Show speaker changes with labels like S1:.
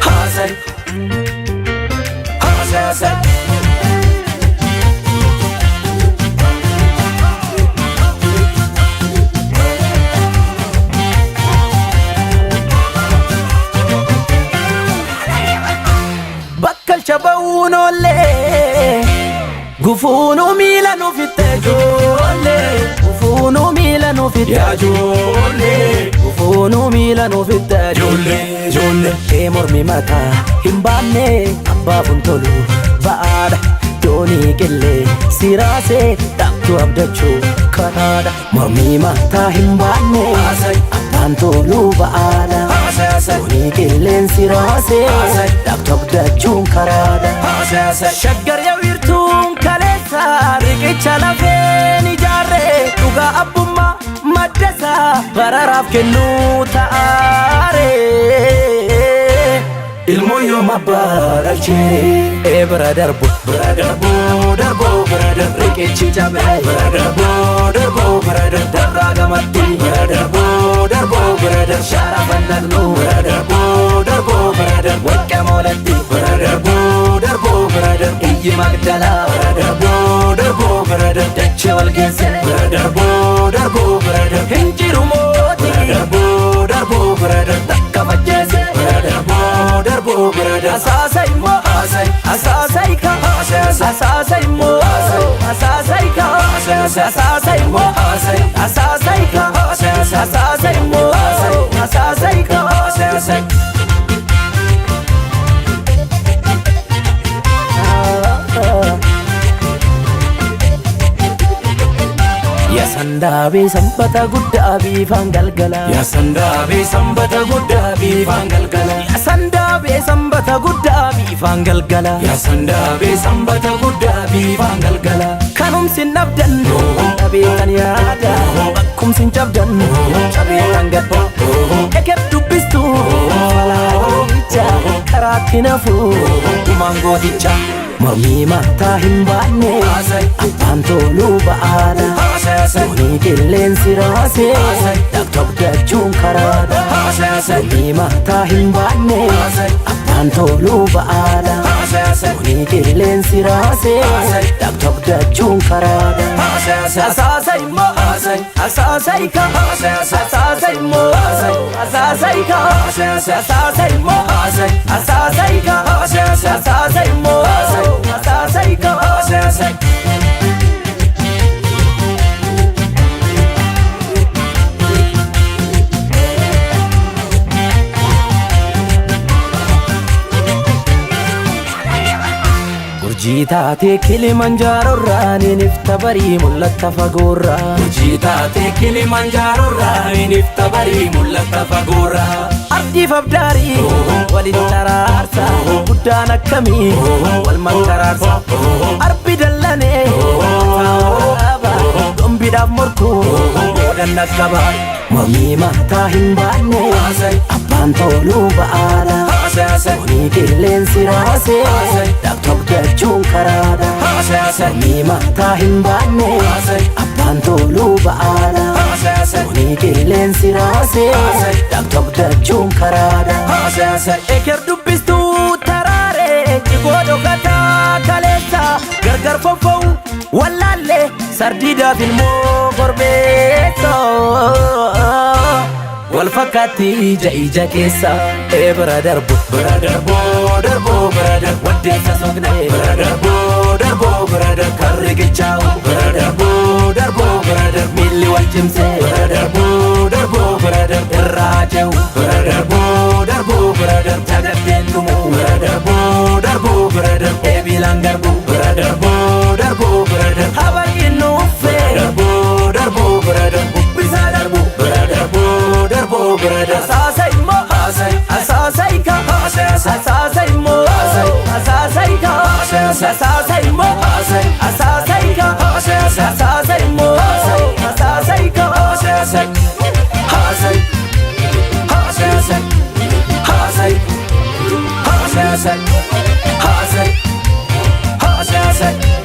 S1: Haasai. Haasai haasai. Bakkalcha ba'uun oollee gufuunuu miila nuuf itti ijoollee gufuunuu miila nuuf itti
S2: Ijoollee.
S1: Gufuunuu miila nuuf itti
S2: Ijoollee ijoollee.
S1: Ee mormi mataa hin baanne abbaaf hin tolu ba'aadha. Doonii qillee siraasee dhaabtuu abdachuu karaadha. Mormi mataa hin baanne abbaan toluu ba'aadha. Doonii qilleen siraasee dhaabtuu abdachuun karaadha. Shaggar yaa wiirtuun kaleessa riqicha lafeen ijaarre dhugaa abbummaa maddasaa bararaaf kennuu ta'aare. Ilmoo yoom abbaa dhalchee ee bira darbu
S2: Bira darboo darboo bira darbu.
S1: Riqichi cabee
S2: Bira darboo darboo bira darbu.
S1: Darraa gamatti
S2: Bira darboo darboo bira darbu.
S1: Shaara fannaqnu
S2: Bira darboo darboo bira darbu.
S1: Warqee moolatti
S2: Bira darboo darboo bira darbu.
S1: Iyyi magdalaa
S2: Bira darboo darboo bira darbu.
S1: Dachee wal geesse
S2: Bira darboo darboo bira darbu.
S1: Hin jiru mootii
S2: Bira darboo darboo bira darbu.
S1: Takka fajjeese
S2: Bira darboo darboo bira darbu.
S1: Asaasa immoo asaasa ika asaasa immoo asaasa ika asaasa immoo asaasa ika asaasa immoo asaasa ika. Yasandaabee sanbata guddaa biifaan galgala.
S2: Yasandaabee sanbata guddaa biifaan galgala.
S1: Yasandaabee sanbata guddaa biifaan galgala.
S2: Yasandaabee sanbata guddaa biifaan galgala.
S1: Kanumsi nabdan dhabeetan yaada bakkumsi cabdan cabeetan gadda. Eker dubbistu falaacha karaatti nafu gumaan gooticha. Mormii mataa hin baanne abbaan toluu ba'aadha. Doonii qilleensi raasee dhaabtuu abdachuun karaadha. Mormii mataa hin baanne abbaan toluu ba'aadha. Doonii qilleensi raasee dhaabtuu abdachuun karaadha. Asaasa immoo asaasa ika asaasa immoo asaasa ika asaasa immoo asaasa ika asaasa immoo asaasa ika. Urjii taatee Kilimanjaaroorraa ni barii mul'atta fagoorraa.
S2: Urjii taatee Kilimanjaaroorraa ni barii mul'atta fagoorraa.
S1: Ardiif abdaarii walitti araarsa guddaan akkamii wal mankaraarsa. Arbi dallanee mataa gombiidhaaf morkuu boodan dhaqqaba. Mormii mataa hin baanne abbaan toluu ba'aadha. Doonii qilleensi raasee dhaabtuu abdachuun karaadha. Mormii mataa hin baanne abbaan toluu ba'aadha. Doonii qilleensi raasee dhaabtuu abdachuun karaadha. Eker dubbistuu taraaree cigoo dhokataa kaleessa gargar foffa'u wallaallee sardiidaaf ilmoo korbeessa. Wal fakkaatti ija ija keessa ee bira darbu
S2: Bira darboo darboo bira darbu.
S1: Waddeessa soqnee
S2: Bira darboo darboo bira darbu.
S1: Karri gichaa'u
S2: Bira darboo darboo bira darbu.
S1: Miilli wal cimsee
S2: Bira darboo darboo bira darbu.
S1: Irraa ce'u
S2: Bira darboo darboo bira darbu.
S1: Jagatteen dhumu
S2: Bira darboo darboo bira darbu.
S1: Eebilaan garbu
S2: Bira darboo darboo bira darbu.
S1: Habarqiin nuuffee
S2: Darboo darboo bira darbu.
S1: Bisaa darbu
S2: Bira darboo darboo bira darbu.
S1: Asaasa immoo asaasa ika asaasa immoo asaasa ika asaasa immoo asaasa ika asaasa immoo asaasa ika.
S2: Haasai. Haasai. Haasai. Haasai. Haasai. Haasai. Haasai.